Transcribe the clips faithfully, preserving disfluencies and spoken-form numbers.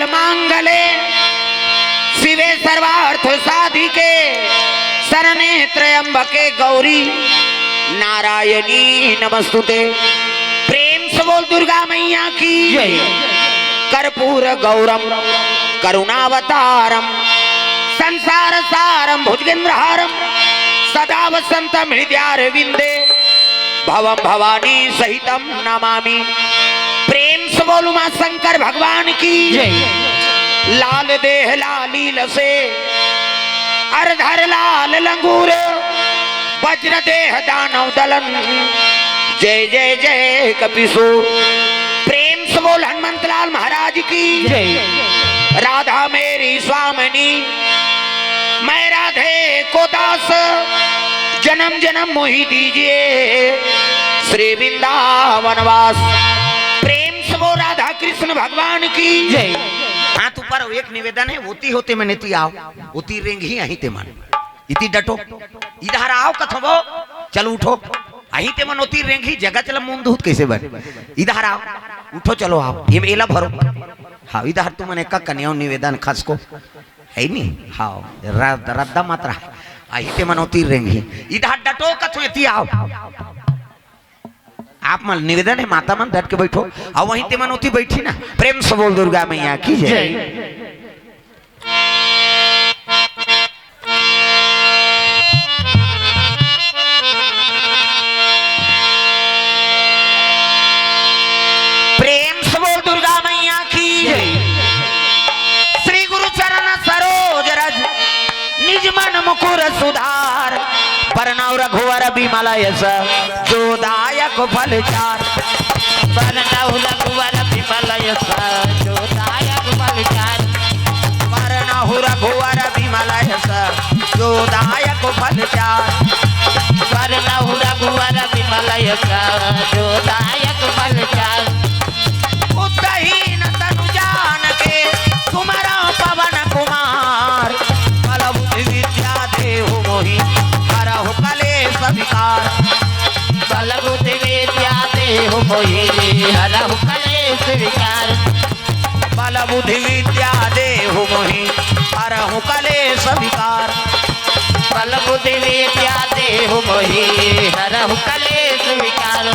मांगले शिवे सर्वार्थ साधिके शरणे त्र्यंबके गौरी नारायणी नमस्तुते। प्रेम से बोल दुर्गा मैया की। जय। कर्पूर गौरम करुणावतारम संसार सारम भुजगेंद्रहारम सदा वसंतम हृदयारविंदे भवम भवानी सहितम नमामि। प्रेम से बोल उमा शंकर भगवान की। जय। लाल देह लालील से अरधर लाल लंगूर वज्र देह दानव दलन। जय जय जय कपिसो। प्रेम से बोल हनुमंत लाल महाराज की। जय। राधा मेरी स्वामिनी मैं राधे को दास जन्म जन्म मोहि दीजिए श्री वृंदावन वास। प्रेम से बोल राधा कृष्ण भगवान की। जय। हाथ ऊपर, एक निवेदन है, ओती होते मन एती आओ, ओती रेंगही अहीं ते मन, इती डटो, इधर आओ कथो वो, चलो उठो, अहीं ते मन ओती रेंगही जगह चला मुंह दूत कैसे बन, इधर आओ, उठो चलो आओ, ये एला भरो। हाँ, इधर तुमन एक कन्या निवेदन खस को है नी। हाँ, रद्दा मत रहा, अहीं ते मन ओती रेंगही, इधर डटो कथो एती आओ। आप मन निवेदन है, माता मन डट के बैठो, अउ वहीं ते मन ओती बैठी ना। प्रेम से बोल दुर्गा मैया की जय। जय। प्रेम से बोल दुर्गा मैया की जय। श्री गुरु चरण सरोज रज निज मन मुकुर सुधार। बरनउँ रघुवर बिमल यस जो दायक फल चार। बरनउँ रघुवर बिमल यस जो दायक फल चार। बरनउँ रघुवर बिमल यस जो दायक फल चार। बरनउँ रघुवर बिमल यस जो दायक फल चार। बुद्धहीन तनु जान के सुमरउँ पवन कुमार। बल बुद्धि विद्या देहु मोहि हरहु कलेस विकार। बल बुद्धि विद्या देहु मोहि हरहु कलेस विकार। बल बुद्धि विद्या देहु मोहि हरहु कलेस विकार। बल बुद्धि विद्या देहु मोहि हरहु कलेस विकार।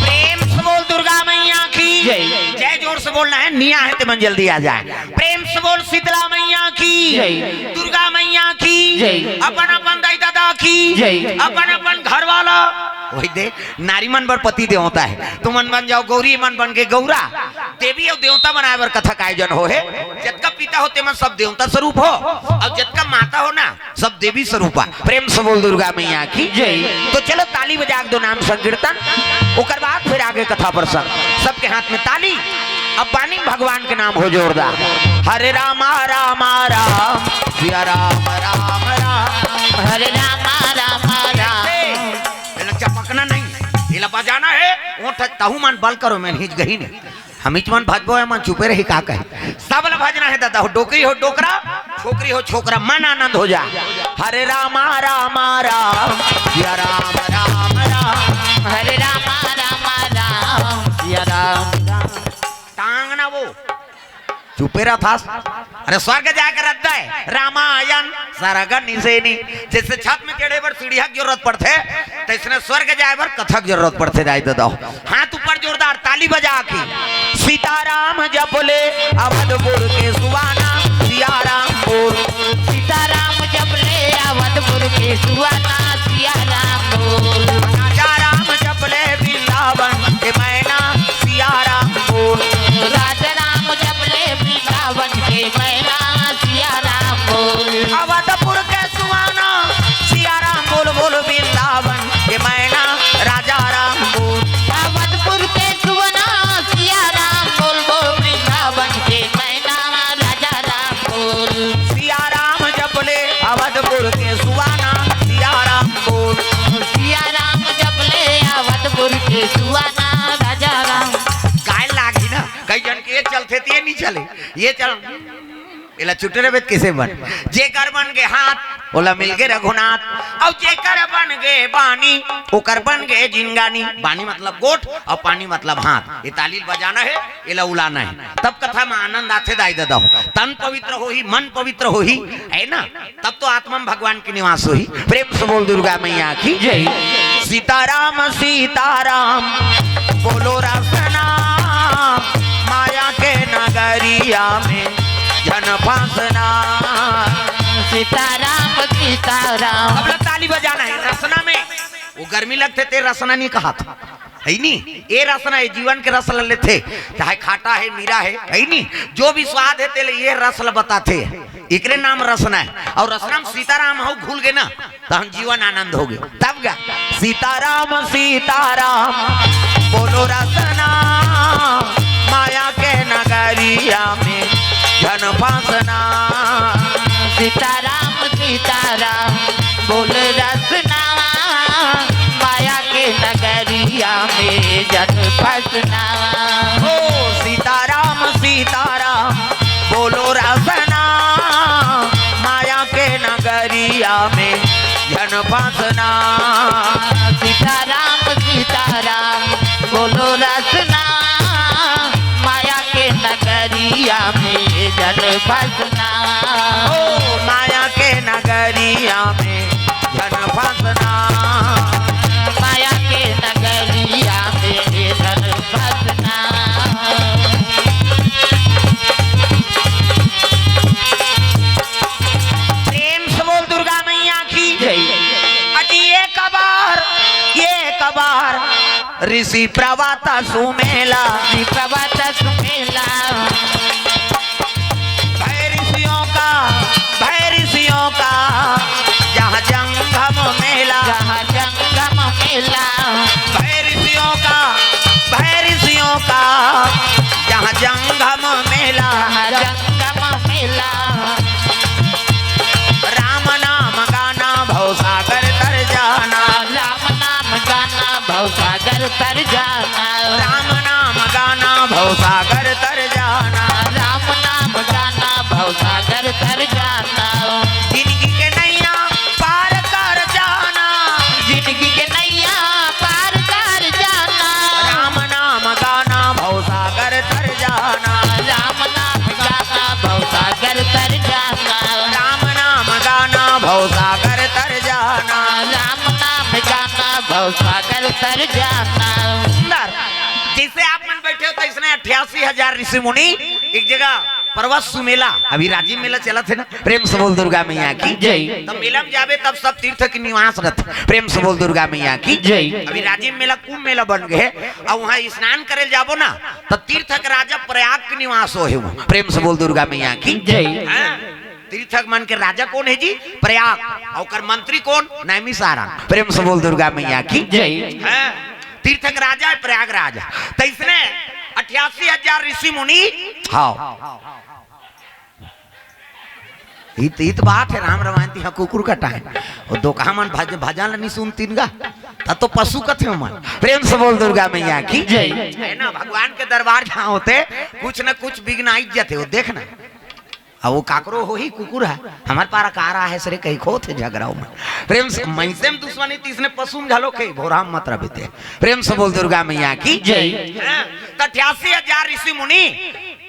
प्रेम से बोल दुर्गा मैया की जय। जय जोर से बोलना है, निया है ते मन जल्दी आ जाए। प्रेम से बोल शीतला मैया की जय। दुर्गा मैया की जय। अपन अपन दाई ददा की जय। अपन अपन घर वाला। वही दे, नारी मन बर पति देवता है, तुमन बन जाओ गौरी, मन बन के गौरा। देवी अउ देवता बनाए बर कथा का आयोजन हो हे। जतका पिता हो ते मन सब देवता स्वरूप हो, अउ जतका माता हो ना, सब देवी स्वरूपा। प्रेम से बोल दुर्गा मैया की जय। तो चलो ताली बजा के दो नाम संकीर्तन, ओकर बाद फिर आगे कथा प्रसंग। सबके हाथ में ताली। अब बानी भगवान के नाम हो जोरदार। हरे रामा रामा राम, सिया राम राम राम। हरे रामा रामा राम। एला चपकना नहीं, एला बजाना है। ओठ तहु मन बल करो, मैं हिच गही नहीं। हमीच मन भजबो है, मन चुपे रही का कहे। सब ल भजना है दादा, हो डोकरी हो डोकरा, छोकरी हो छोकरा, मन आनंद हो जा। हरे रामा रामा राम, सिया राम राम राम। हरे रामा रामा राम, सिया राम राम। टांग ना वो, चुपे रथास। अरे स्वर्ग जाए के रद्दा है, रामायण सरग निसेनी। जैसे छत में चढ़े बर सीढ़िया के जरूरत पड़थे, तैसने स्वर्ग जाए बर कथा के जरूरत पड़थे, जाए दे दो। हाथ ऊपर जोरदार ताली बजा के। सीताराम जप ले अवधपुर के सुवाना, सिया राम बोल। सीताराम जप ले अवधपुर के सुवाना, सिया राम बोल। राजा राम जप ले वृंदावन के मैना, सिया राम बोल। राजा राम जप ले वृंदावन के मैना, सिया राम बोल। अवधपुर के सुवाना, सिया राम बोल, बोल वृंदावन के मैना, राजा राम बोल। अवधपुर के सुवाना, सिया राम बोल, बोल वृंदावन के मैना, राजा राम बोल। सिया राम जप ले अवधपुर के सुवाना, सिया राम बोल। सिया राम जप ले अवधपुर के सुवाना, राजा राम। गाय लागी ना, कई जन के ये चलथे ते ये नहीं चले, ये चल। एला चुटे रहिबे त कइसे बन? जेकर बन गे हाथ, ओला मिल गे रघुनाथ। अउ जेकर बन गे बानी, ओकर बन गे जिनगानी। बानी मतलब गोठ, अउ पानी मतलब हाथ। ये ताली ल बजाना हे, एला उलाना हे, तब कथा म आनंद आथे दाई ददा हो। तन पवित्र होही, मन पवित्र होही, हे ना? तब तो आत्मा म भगवान के निवास होही। प्रेम से बोल दुर्गा मैया की जय। सीताराम सीताराम बोलो रसना, माया के नगरिया में झन फंसना। सीताराम सीताराम। अब ला ताली बजाना हे रसना में। वो गर्मी लगथे ते रसना नहीं कहा था, हे नी? ये रसना, ये जीवन के रस ल लेथे, चाहे खाटा हे, मीरा हे, हे नी? जो भी स्वाद हे तेला ये रस ल बताथे, एकरे नाम रसना हे। अउ रसना म सीताराम हव घुल गे ना, तहन जीवन आनंद होगे। तब गा सीताराम सीताराम बोलो रसना, माया के नगरिया में झन फंसना। सीताराम सीताराम बोल रसना, माया के नगरिया में झन फंसना। हो सीताराम सीताराम बोलो रसना, माया के नगरिया में झन फंसना। सीताराम सीताराम बोलो रसना, माया के नगरिया में झन फंसना। ओ माया के नगरिया में झन फंसना। माया के नगरिया में झन फंसना। प्रेम से बोल दुर्गा मैया की जय। अजी एक बार, एक बार ऋषि प्रवत सुमेला। ऋषि प्रवत सुमेला। भय ऋषियों का, भय ऋषियों का जहाँ जंगम मेला। जहाँ जंगम मेला। भय ऋषियों का, भय ऋषियों का जहाँ जंगम मेला। जहाँ जंगम मेला। राम नाम गाना भवसागर तर जाना। राम नाम गाना भवसागर तर जाना। राम नाम गाना भवसागर तर जाना। राम नाम गाना भवसागर तर जाना। जिंदगी के नैया पार कर जाना। जिंदगी के नैया पार कर जाना। राम नाम गाना भवसागर तर जाना। राम नाम गाना भवसागर तर जाना। राम नाम गाना भवसागर तर जाना। राम नाम गाना भवसागर तर जाना। सुंदर। जैसे आप मन बैठे हो, तो इसने अट्ठासी हजार ऋषि मुनि एक जगह पर्वत सुमेला, अभी राजिम मेला चलत हे ना, प्रेम से बोल दुर्गा मैया की जय। तब मेला में जाबे, तब सब तीर्थ के निवास रहत। प्रेम से बोल दुर्गा मैया की जय। अभी राजिम मेला कुंभ मेला बन गए, अउ वहाँ स्नान करे जाबो ना, तब तीर्थ के राजा प्रयाग के निवास हो हे वहाँ। प्रेम से बोल दुर्गा मैया की जय। हाँ? तीर्थक मन के राजा कोन हे जी? प्रयाग। अउ ओकर मंत्री कोन? नैमिषारण्य। प्रेम से बोल दुर्गा मैया की जय। हैं? तीर्थक राजा हे प्रयागराज। तइसने अट्ठासी हजार ऋषि मुनि। हाँ। इत, इत बात हे राम रमायन तिहा कुकुर कटाए। वो दोकहा मन भज-, भजन ल नहीं सुनतिन गा। त तो पशु कथे मन। प्रेम से बोल दुर्गा मैया की जय। हे ना, भगवान के दरबार जहाँ होथे, कुछ न कुछ विघ्न आइच जाथे, वो देखना। अब वो काकरो होही कुकुर हे, हमर पारा का रहा हे सरे कही खोथे झगराव मन। प्रेम से मइसे म दुश्मनी तइसने पशु म घलो कही भोरा म मत रह बेटे। प्रेम से बोल दुर्गा मैया की जय। हैं? त अट्ठासी हजार ऋषि मुनि,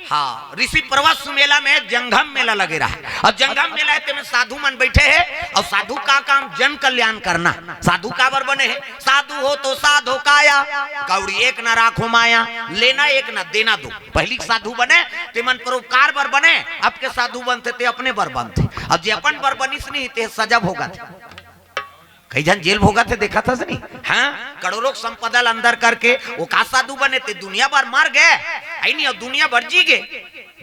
हाँ, ऋषि पर्वत सुमेला में जंगम मेला लगे रहा। अउ जंगम मेला हे, तेमे साधु मन बैठे हे, अउ साधु का काम जन कल्याण करना। साधु काबर बने हे? साधु हो तो साधो काया, कौड़ी एक न राखो माया, लेना एक न देना दो। पहिली के साधु बने, ते मन परोपकार बर बने, अब के साधु बनथे, ते अपने बर बनथे। अब जे अपन बर बनिस नहीं, ते सजा भोगथे। कई झन जेल भोगथे, देखथस नहीं? हाँ, करोड़ों के संपदा ल अंदर करके, वो का साधु बने, ते दुनिया बर मर गे, हे नहीं, अउ दुनिया बर जी गे।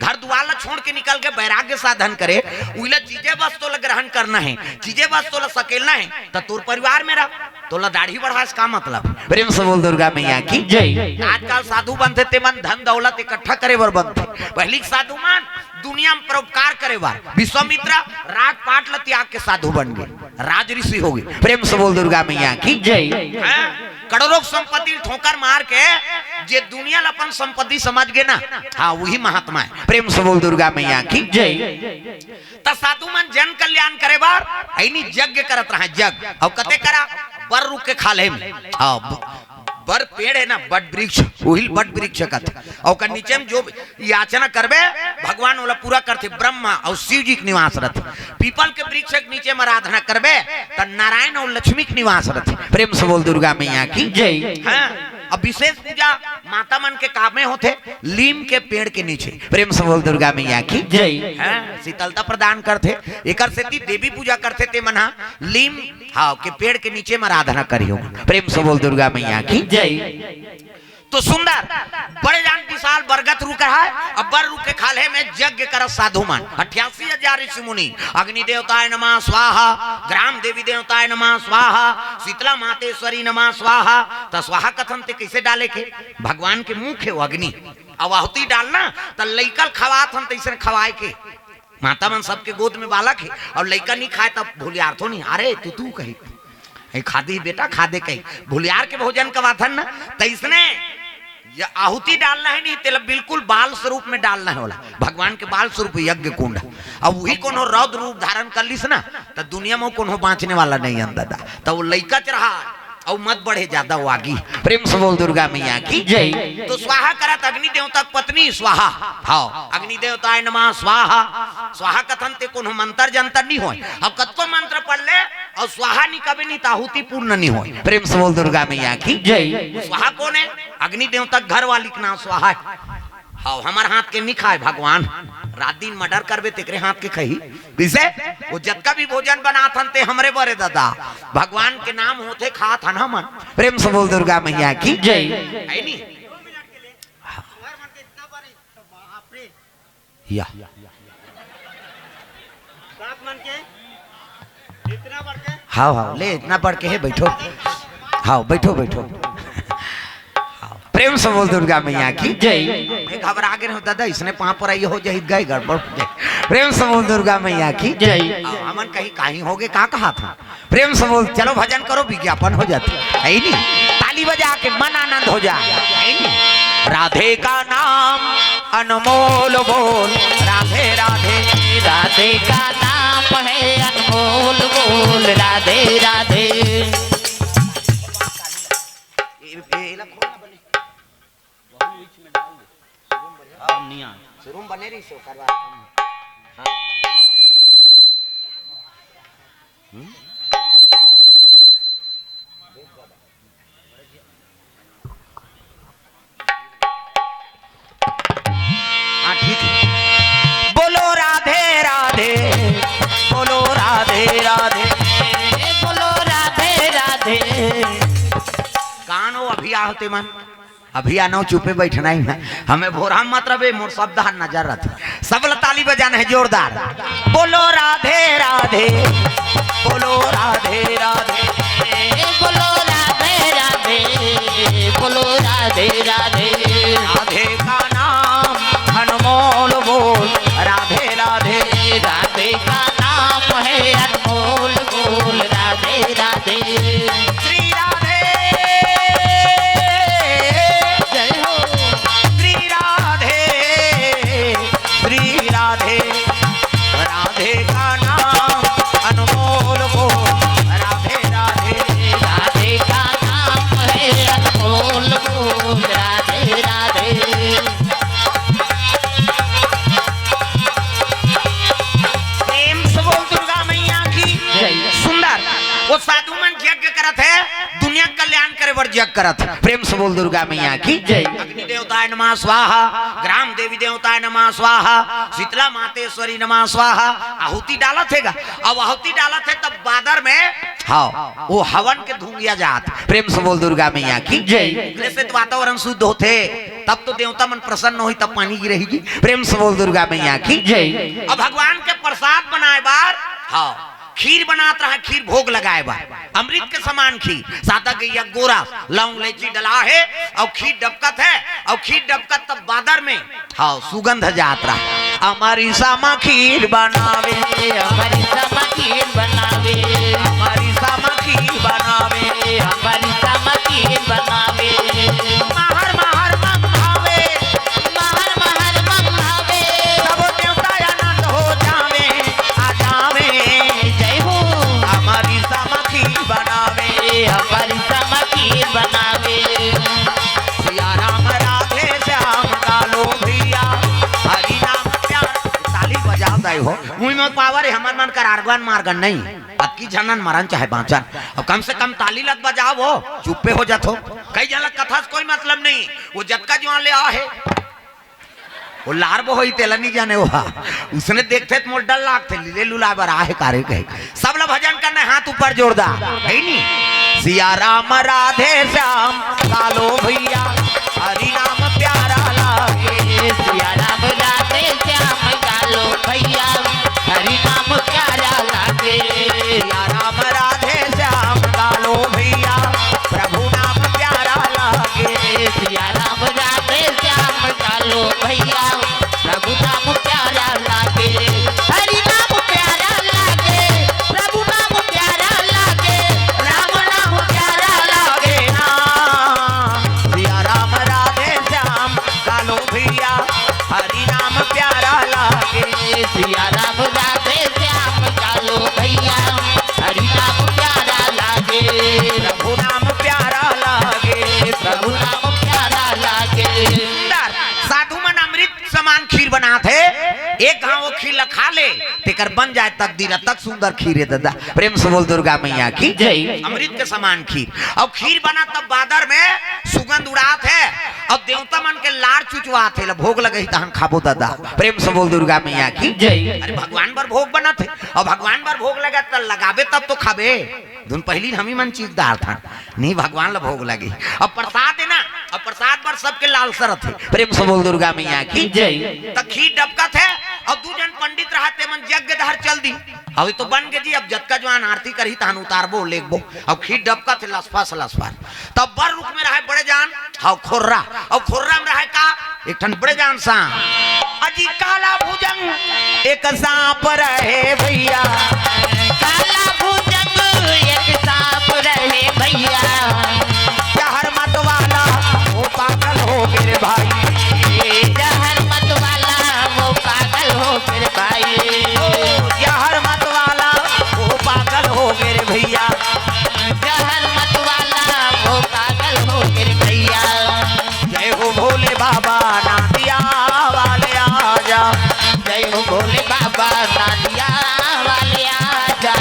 घर दुआर ल छोड़ के निकल के वैराग्य साधन करे, उइला चीजे बस तोला ग्रहण करना हे, चीजे बस तोला सकेलना हे, त तोर परिवार में रह। तोला दाढ़ी बढ़ास का मतलब? प्रेम से बोल दुर्गा मैया की जय। आजकल साधु बनथे ते मन धन दौलत इकट्ठा करे बर बनथे। पहिली के साधु मन दुनिया में परोपकार करे बर। विश्वामित्र राजपाट ल त्याग के साधु बन गे, राज ऋषि हो गे। प्रेम से बोल दुर्गा मैया की जय। हैं? करोड़ों संपत्ति ठोकर मार के जे दुनिया ल अपन संपत्ति समझ गे ना, हाँ, वही महात्मा हे। प्रेम से बोल दुर्गा मैया की। जय। त साधु मन जन कल्याण करे बर अइनी यज्ञ करत रहा, यज्ञ। अउ कते करा? बर रुख के खाल्हे में। हाँ, ब-, बर पेड़ हे ना, बट वृक्ष, उहिल बट वृक्ष कथे। अउ ओकर नीचे में जो याचना करबे, भगवान ओला पूरा करथे। ब्रह्मा अउ शिव जी के निवास रथे। पीपल के वृक्ष के नीचे में आराधना करबे, त नारायण अउ लक्ष्मी के निवास रथे। प्रेम से बोल दुर्गा मैया की। जय। हाँ, अब विशेष पूजा माता मन के कामे होथे, लीम के पेड़ के नीचे। प्रेम से बोल दुर्गा मैया की। जय। हाँ, शीतलता प्रदान करथे। एकर सेती देवी पूजा करथे ते मन हा लीम, हाँ, के पेड़ के नीचे में आराधना करिहो। प्रेम से बोल दुर्गा मैया की। जय। तो सुंदर, बड़े जान विशाल बरगद रुख हे, अब बर रुख के खाल्हे में यज्ञ करत साधु मन, अट्ठासी हजार ऋषि मुनि, अग्नि देवताय नमः स्वाहा, ग्राम देवी देवताय नमः स्वाहा, शीतला मातेश्वरी नमः स्वाहा। त स्वाहा कथन ते कइसे डाले के? भगवान के मुख हे वो अग्नि, अब आहुति डालना, त लइका ल खवात हन तइसन खवाए के। माता मन सबके गोद में बालक हे, अउ लइका नहीं खाए तब भुलियार थो नहीं, "अरे तू, तू," कही, "ए, खा दे बेटा, खा दे," कही, भुलियार के भोजन करवाथन ना, तइसने ये आहुति डालना हे नहीं, तेला बिल्कुल बाल स्वरूप में डालना हे ओला। भगवान के बाल स्वरूप यज्ञ कुंड। अब वही कोनो रौद्र रूप धारण कर लिस ना, त दुनिया में कोनो बाँचने वाला नहीं हे दादा। त वो लइका च रहा, अउ मत बढ़े जादा वो आगी। प्रेम से बोल दुर्गा मैया की। जय। तो स्वाहा करत अग्नि देवता के पत्नी स्वाहा। हाँ, अग्नि देवताय नमः स्वाहा। स्वाहा कथन ते कोनो मंत्र जंतर नहीं होय। अब कतको मंत्र पढ़ ले अउ स्वाहा नहीं कबे नहीं त आहुति पूर्ण नहीं होय। प्रेम से बोल दुर्गा मैया की। जय। स्वाहा कोन हे? अग्नि देवता के घर वाली के नाम स्वाहा हे। हाँ, हमर हाथ के नहीं खाए भगवान। रात दिन मर्डर करबे तेकरे हाथ के खही। कइसे? वो जतका भी भोजन बनात हन ते हमरे बरे दादा। भगवान के नाम होथे खात हन हमन। प्रेम से बोल दुर्गा मैया की। जय। हे नी? या। हाँ, हाँ, ले, इतना बढ़ के हे, बैठो। हाँ, बैठो, बैठो। हाँ, प्रेम से बोल दुर्गा मैया की। जय। मैं घबरा गे हूँ दादा, इसने पाँव पर आई हो जाही, गए गड़बड़ हो जाही। प्रेम से बोल दुर्गा मैया की। जय। हाँ, हमन कहीं, कहीं होगे, का कहा था? प्रेम से बोल, चलो भजन करो, विज्ञापन हो जाथे। हे नी? ताली बजा के मन आनंद हो जाए। हे नी? राधे का नाम अनमोल बोल, राधे राधे। राधे का नाम है अनमोल बोल, राधे राधे। ए, ए, एला खोल ना बने। शुरू में बने रही से, ओकर बाद हम, हाँ। हम्म? हाँ, ठीक है। बोलो राधे राधे, बोलो राधे राधे, बोलो राधे राधे। कान हो अभी आहते मन। अभी आनो चुपे बैठना ही ना, हमें भोरा मत रहे, मोर शब्द हर नजर रथे। सब ल ताली बजाना हे जोरदार। बोलो राधे राधे, बोलो राधे राधे, बोलो राधे राधे, बोलो राधे राधे। राधे का नाम अनमोल बोल, राधे राधे। राधे का नाम है अनमोल बोल, राधे राधे। श्री राधे। जय हो। श्री राधे, श्री राधे। राधे का नाम अनमोल बोल, राधे राधे। राधे का नाम है अनमोल बोल, राधे राधे। प्रेम से बोल दुर्गा मैया की। जय। सुंदर, वो साधु मन यज्ञ करत हे, दुनिया के कल्याण करे बर यज्ञ करत हे। प्रेम से बोल दुर्गा मैया की। जय। अग्नि देवताय नमः स्वाहा, ग्राम देवी देवताय नमः स्वाहा, शीतला मातेश्वरी नमः स्वाहा। आहुति डालत हे गा, अब आहुति डालत हे तब बादर में, हाँ, वो हवन के धुंगिया जात। प्रेम से बोल दुर्गा मैया की। जय। एकरे से तो वातावरण शुद्ध होथे, तब तो देवता मन प्रसन्न होही, तब पानी गिरही जी। प्रेम से बोल दुर्गा मैया की। जय। अब भगवान के प्रसाद बनाए बर, हाँ, खीर बनात रहा, खीर भोग लगाए बर, अमृत के समान खीर, सादा गइया गोरा, लौंग इलायची डला हे, अउ खीर डबकत हे, अउ खीर डबकत तब बादर में, हाँ, सुगंध जात रहा। अमरिसा म खीर बनावे, अमरिसा म खीर बनावे, अमरिसा म खीर बनावे, अमरिसा म खीर परिश्रम खीर बनावे। सिया राम राधे श्याम कालो भैया, हरि नाम प्यार। ताली बजावत आए हो, मुँह में पावर है, हमर मन कर आर्गन मार्गन नहीं। अतकी झनन मरन चाहे बाँचन, अब कम से कम ताली लग बजाओ हो, चुप्पे हो जात हो। कई जन ला कथा से कोई मतलब नहीं, वो जतका जुआन ले आ है, वो लार बहोई तेला नहीं जाने वो। उसने देखते तो मोर डर लागते, लीले लुला बर आहे कारे कहे। सब ला भजन करना है, हाथ ऊपर जोरदार, है नी? सिया राम राधे श्याम कालो भैया, हरि नाम प्यारा लागे। सिया राम राधे श्याम कालो भैया, हरि नाम प्यारा लागे। सिया राम राधे श्याम कालो भैया, प्रभु नाम प्यारा लागे। सिया राम राधे श्याम कालो भैया, प्रभु नाम प्यारा लागे। हरि नाम प्यारा लागे, प्रभु नाम प्यारा लागे, राम नाम प्यारा लागे ना। सिया राम राधे श्याम कालो भैया, हरि नाम प्यारा लागे। सिया राम राधे श्याम कालो भैया, हरि नाम प्यारा लागे। प्रभु नाम प्यारा लागे, प्रभु नाम प्यारा लागे। सुंदर। साधु मन अमृत समान खीर बनात हे, एक घाव वो खीर ला खा ले, तेकर बन जाए तकदीर, अतक सुंदर खीर हे दादा। प्रेम से बोल दुर्गा मैया की जय। अमृत के समान खीर। अउ खीर बना तब बादर में सुगंध उड़ात हे, अउ देवता मन के लार चुचवात हे, ला भोग लगही तहन खाबो दादा। प्रेम से बोल दुर्गा मैया की जय। अरे भगवान बर भोग बनत हे, अउ भगवान बर भोग लगा त लगाबे तब तो खाबे। धुन पहिली हम ही मन चीख डारथन, नहीं भगवान ला भोग लगे। अब प्रसाद हे ना, अब प्रसाद बर सबके लालसा रथे। प्रेम से बोल दुर्गा मैया की जय। त खीर डबकत हे, अउ दू जन पंडित रहत हे, मन यज्ञ डहर चल दी। अब ये तो बन गे जी, अब जतका जुआन आरती करही तहन उतारबो, लेगबो। अब खीर डबकत हे लसफस लसफस। तब बर रुख में रहे बड़े जान, हव खोर्रा। अउ खोर्रा में रहे का? एक ठन बड़े जान सांप। अजी काला भुजंग एक सांप रहे भैया। काला भुजंग एक सांप रहे भैया। जहर मत वाला वो पागल हो गे रे भाई। जहर मत वाला वो पागल हो गे रे भाई। ओ, जहर मत वाला वो पागल हो गे रे भैया। जहर मत वाला वो पागल हो गे रे भैया। जय हो भोले बाबा नादिया वाले आजा। जय हो भोले बाबा नादिया वाले आजा।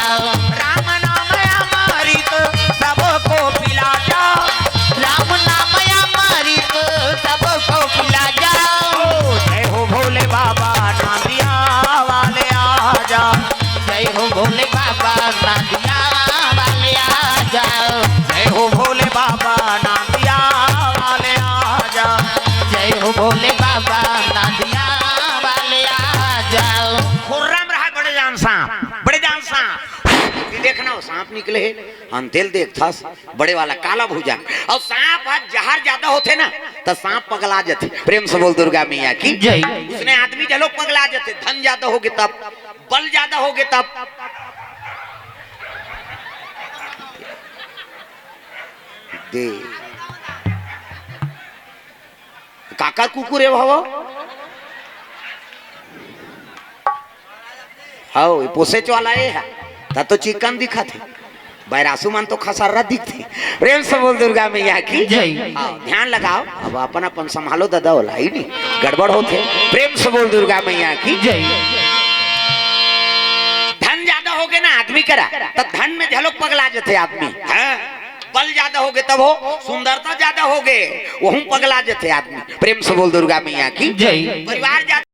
राम नाम अमृत सबको पिला जा। राम नाम अमृत सबको पिला जा। ओ, जय हो भोले बाबा नादिया वाले आजा। जय हो भोले बाबा नादिया वाले आजा। जय हो भोले बाबा नादिया वाले आजा। जय हो भोले बाबा नादिया वाले आजा। खोर्रा में रहे बड़े जान सांप, बड़े जान सांप। ये देखना, वो सांप निकले हे, अंतेल देखथस, बड़े वाला काला भुजंग। अउ सांप ह जहर जादा होथे ना, त सांप पगला जथे। प्रेम से बोल दुर्गा मैया की जय। उसने आदमी जलो पगला जथे, धन जादा होगे तब, बल जादा होगे तब। दे। काकर कुकुर हे भव? हव, ये पोसेच वाला ये हे। त तो चिकन दिखत हे। बैरासू मन तो खसर्रा दिखथे। प्रेम से बोल दुर्गा मैया की जय। हाँ, ध्यान लगाओ, अब अपन अपन संभालो दादा, ओला ही नहीं, गड़बड़ होथे। प्रेम से बोल दुर्गा मैया की जय। धन जादा होगे ना आदमी करा, त धन में झलोक पगला जथे आदमी। हाँ, बल जादा होगे तब हो, सुंदरता जादा होगे, वहू पगला जथे आदमी। प्रेम से बोल दुर्गा मैया की जय। परिवार जादा